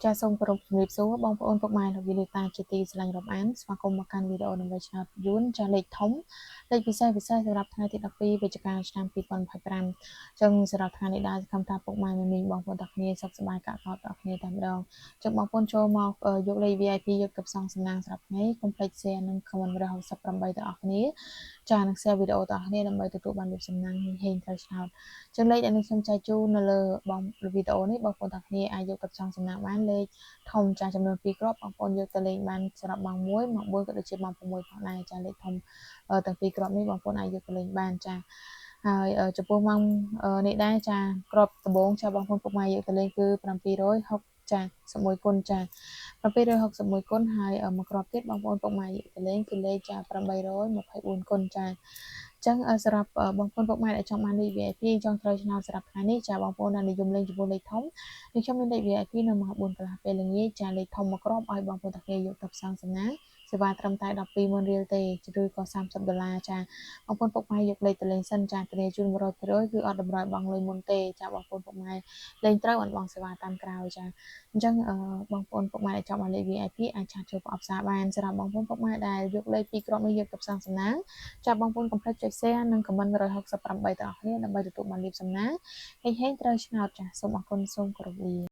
ចាសសូមគោរពជំរាបសួរបងប្អូនពុកម៉ែលោកយាយលោកតាជាទីស្រឡាញ់រាប់អានស្វាគមន៍មកកាន់វីដេអូដើម្បីឆ្នោតយួនចាសលេខធំលេខពិសេសពិសេសសម្រាប់ថ្ងៃទី12វិច្ឆិកាឆ្នាំ2025ចឹងសម្រាប់ថ្ងៃនេះដែរសង្ឃឹមថាពុកម៉ែមីងបងប្អូនទាំងគ្នាសុខសប្បាយកក់កោតទាំងគ្នាតែម្ដងចឹងបងប្អូនចូលមកយកលេខ VIP យកទៅផ្សងសំណាងសម្រាប់ថ្ងៃកុំភ្លេច share និង comment 168ទាំងអស់គ្នាចានិង share វីដេអូទាំងអស់គ្នាដើម្បីទទួលបានលៀបសំណាងហេងៗត្រូវឆ្នោតចឹងលេខដែលនឹងខ្ញុំចែកជូននៅលើបងវីដេអូនេះបងប្អូនទាំងគ្នាអាចយកទៅផ្សងសំណាងបានលេខធំចាចំនួន2គ្រាប់បងប្អូនយកទៅលេងបានសម្រាប់ម៉ោង1ម៉ោង4ក៏ដូចជាម៉ោង6ផងដែរចាលេខធំទាំងពីរគ្រាប់នេះបងប្អូនអាចយកទៅលេងបានចាហើយចំពោះម៉ោងនេះដែរចាគ្រាប់ដំបូងចាបងប្អូនពុកម៉ែយកទៅលេងគឺ760ចា11គុណចា761គុណហើយមួយគ្រាប់ទៀតបងប្អូនពុកម៉ែយកទៅលេងគឺលេខចា824គុណចាចឹងសម្រាប់បងប្អូនពុកម៉ែដែលចង់បានលេខ VIP ចង់ត្រូវឆ្នោតសម្រាប់ថ្ងៃនេះចាបងប្អូនដែលនិយមលេងចំពោះលេខធំនេះខ្ញុំមានលេខ VIP នៅម៉ោង4កន្លះពេលល្ងាចចាលេខធំមួយគ្រាប់ឲ្យបងប្អូនទាំងគ្នាយកទៅផ្សងសំណាងសេវាត្រឹមតែ120,000រៀលទេឬក៏30ដុល្លារចាបងប្អូនពុកម៉ែយកលេខទៅលេងសិនចាធានាជូន100%គឺអត់តម្រូវបង់លុយមុនទេចាបងប្អូនពុកម៉ែលេងត្រូវអត់បង់សេវាតាមក្រោយចាអញ្ចឹងបងប្អូនពុកម៉ែដែលចង់បានលេខ VIP អាច chat ចូលប្រអប់សារបានសម្រាប់បងប្អូនពុកម៉ែដែលយកលេខពីរគ្រាប់នេះយកទៅផ្សងសំណាងចាបងប្អូនកុំភ្លេចចុច share និង comment 168ទាំងអស់គ្នាដើម្បីទទួលបានលាភសំណាងហេងហេងត្រូវឆ្នោតចាសូមអរគុណសូមគោរពលា។